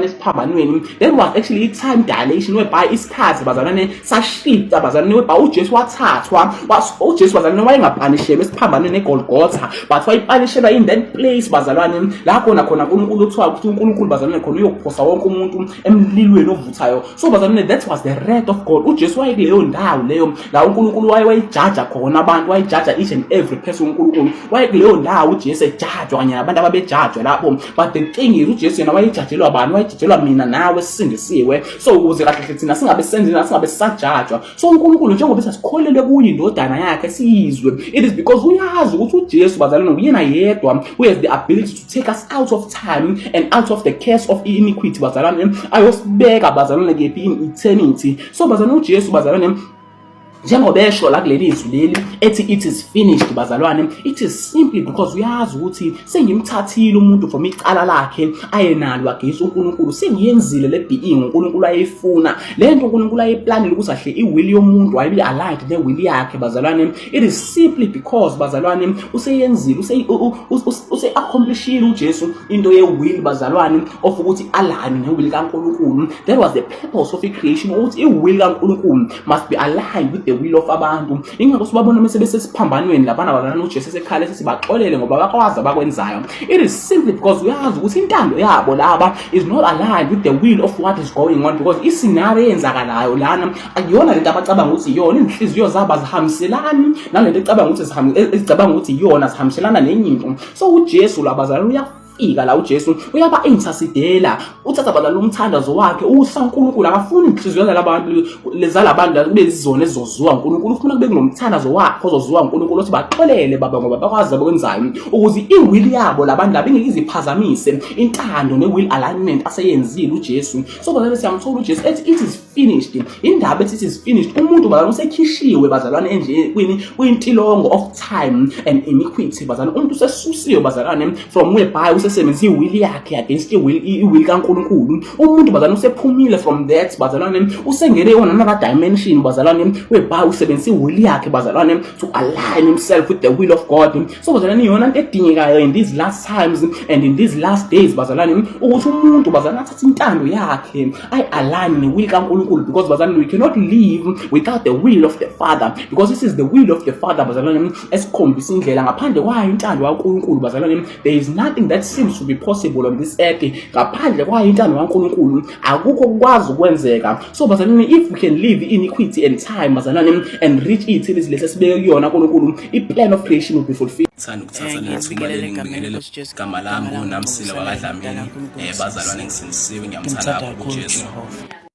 esiphambanweni, that was actually i-time dilation, whereby isikhathi, bazalwane, sashifta, bazalwane, whereby uJesu wathathwa. UJesu, bazalwane, wayengapanishelwe esiphambanweni eGolgotha, but wayepanishelwa in that place, bazalwane, la khona khona uNkulunkulu kuthiwa ukuthi uNkulunkulu, bazalwane, khona uyophosa wonke umuntu emlilweni ovuthayo. So bazalwane, that was the wrath of God. UJesu wayekuleyo ndawo leyo la uNkulunkulu wayejaja khona abantu, wayejaja each and every person. UNkulunkulu wayekuleyo ndawo, uJesu ejajwa kanye nabantu ababejajwa lapho. But the thing is, uJesu yena wayejajelwa bani? Wayejajelwa mina nawe sisindisiwe. So ukuze kahle hle thina singabe senzeni, singabe sisajajwa. So uNkulunkulu, njengoba sesikholelwe kuyo indodana yakhe, siyizwe, it is because uyazi ukuthi uJesu, bazalwane, uyena yedwa who has the ability to take us out of time and out of the curse of iniquity, bazalwane, ayosibeka, bazalwane, kephi? In eternity. So bazalwane, uJesu, bazalwane, njengoba esho la kuleli zwi leli ethi "It is finished," bazalwane, it is simply because uyazi ukuthi sengimthathile umuntu from icala lakhe ayenalo against uNkulunkulu. Sengiyenzile le being uNkulunkulu ayefuna, le nto uNkulunkulu ayeplanile ukuthi ahle i-will yomuntu ayibe aligned ne-will yakhe, bazalwane. It is simply because, bazalwane, useyenzile, use-accomplishile uJesu into ye-will, bazalwane, of ukuthi align ne-will kaNkulunkulu. That was the purpose of i-creation, ukuthi i-will kaNkulunkulu must be aligned with the will of abantu. Ingakho sibabona mase besesiphambanweni laphana, bazalwane, uJesu esekhala sesibaxolele ngoba bakwazi abakwenzayo. It is simply because uyazi ukuthi intando yabo laba is not aligned with the will of what is going on, because i-scenario eyenzakalayo lana akuyona lento abacabanga ukuthi iyona. Izinhliziyo zabo azihambiselani nalento ecabanga ukuthi ezicabanga ukuthi iyona, zihambiselana nenye into. So uJesu la, bazalwane, uyafika la, uJesu uyaba intercedela, uthatha, bazalwane, umthandazo wakhe usa uNkulunkulu. Akafuni inhliziyo zalabantu lezalabantu la kube izona ezizoziwa uNkulunkulu, ufuna kube kunomthandazo wakhe ozoziwa uNkulunkulu, othi baxolele baba ngoba bakwazi abakwenzayo, ukuze i-will yabo labantu laba ingeke iziphazamise intando ne-will alignment aseyenzile uJesu. So bazalwane, siyamthola uJesu ethi "It is finished." Indaba ethi "It is finished," umuntu, bazalwane, usekhishiwe, bazalwane, enje kwini? Kwintilongo of time and iniquity, bazalwane. Umuntu usesusiwe, bazalwane, from whereby usesebenzisa i-will yakhe against i-will kaNkulunkulu. Umuntu, bazalwane, usephumile from that, bazalwane, usengene on another dimension, bazalwane, whereby usebenzisa i-will yakhe, bazalwane, to align himself with the will of God. So bazalwane, iyona nto edingekayo in these last times and in these last days, bazalwane, ukuthi umuntu, bazalwane, athathe intando yakhe ayi-align ne-will kaNkulunkulu, because, bazalwane, we cannot live without the will of the Father, because this is the will of the Father, bazalwane, esikhombisa indlela. Ngaphandle kwayo intando kaNkulunkulu, bazalwane, there is nothing that seems to be possible on this earth. Ngaphandle kwayo intando kaNkulunkulu, akukho kukwazi ukwenzeka. So bazalwane, if we can live iniquity and time, bazalwane, and reach it lesi esibeke kuyona uNkulunkulu, i-plan of creation will be fulfilled. Thanda ukuthatha leli thuba Ngiyabingelela leli egameni ngibingelele. lenkosi Jesu. Igama lami Igama lami nguNamsila nguNomsila wakaDlamini. kaNkulunkulu. Bazalwane, ngisindisiwe, ngiyamthanda Ngimthanda kakhulu kakhulu uJesu. uJehova.